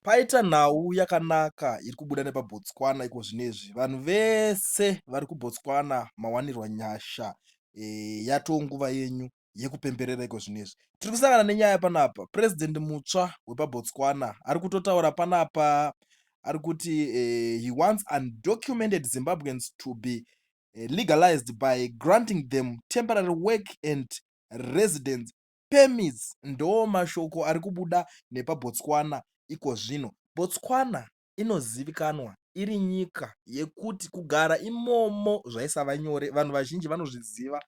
Paita nhau yakanaka iri kubuda nepaBotswana iko zvinezvi. Vanhu vese vari kuBotswana mawanirwa nyasha. Yatoo nguva yenyu yekupemberera iko zvinezvi. Tiri kusangana nenyaya panapa. President mutsva wepaBotswana ari kutotaura panapa, ari kuti he wants undocumented Zimbabweans to be legalized by granting them temporary work and residence permits. Ndo mashoko ari kubuda nepaBotswana iko zvino. Botswana inozivikanwa iri nyika yekuti kugara imomo zvaisava nyore. Vanhu vazhinji vanozviziva.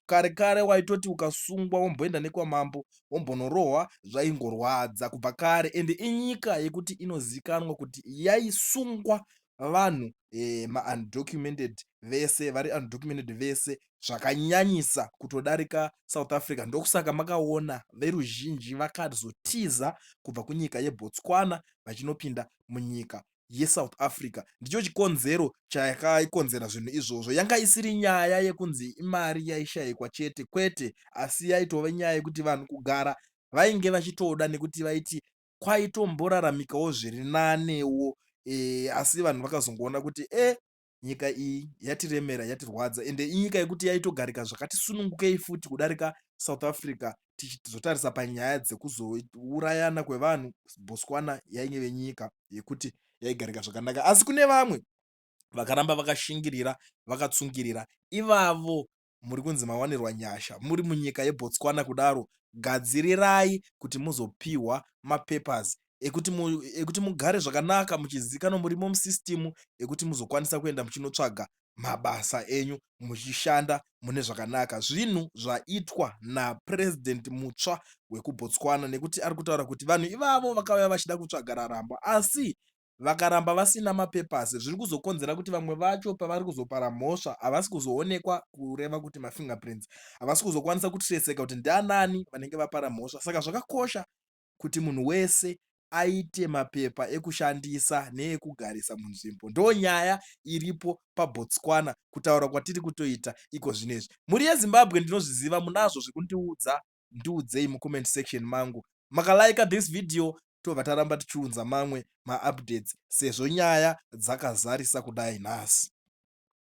Kare kare waitoti ukasungwa womboenda nekwamambo, wombonorohwa, zvaingorwadza kubva kare. Ende inyika yekuti inozivikanwa kuti yaisungwa vanhu maundocumented vese, vari undocumented vese zvakanyanyisa kutodarika South Africa. Ndokusaka makaona veruzhinji vakazotiza kubva kunyika yeBotswana vachinopinda munyika yeSouth Africa. Ndicho chikonzero chakaikonzera zvinhu izvozvo. Yanga isiri nyaya yekunzi imari yaishayikwa chete, kwete, asi yaitova nyaya yekuti vanhu kugara vainge vachitoda nekuti vaiti kwaitomboraramikawo zviri nanewo. Asi vanhu vakazongoona kuti nyika iyi yatiremera, yatirwadza. Ende inyika yekuti yaitogarika zvakati sunungukei futi kudarika South Africa. Tichizotarisa panyaya dzekuzourayana kwevanhu, Botswana yainge nyika yekuti yaigarika zvakanaka. Asi kune vamwe vakaramba vakashingirira, vakatsungirira. Ivavo muri kunzi mawanirwa nyasha muri munyika yeBotswana kudaro, gadzirirai kuti muzopiwa mapapers ekuti mugare zvakanaka muchizikanwa murimo musystem, ekuti muzokwanisa kuenda muchinotsvaga mabasa enyu muchishanda mune zvakanaka. Zvinhu zvaitwa napurezidendi mutsva wekuBotswana, nekuti ari kutaura kuti vanhu ivavo vakauya vachida kutsvaga raramo, asi vakaramba vasina mapapers, zviri kuzokonzera kuti vamwe vacho pavari kuzopara mhosva havasi kuzoonekwa, kureva kuti mafingerprints havasi kuzokwanisa kutreseka kuti ndianani vanenge vapara mhosva. Saka zvakakosha kuti munhu wese aite mapepa ekushandisa neekugarisa munzvimbo. Ndo nyaya iripo paBotswana kutaura kwatiri kutoita iko zvinezvi. Mhuri yeZimbabwe, ndinozviziva munazvo zvekundiudza. Ndiudzei mucomment section mangu. Makalaika this video, tobva taramba tichiunza mamwe maupdates sezvo nyaya dzakazarisa kudai nhasi.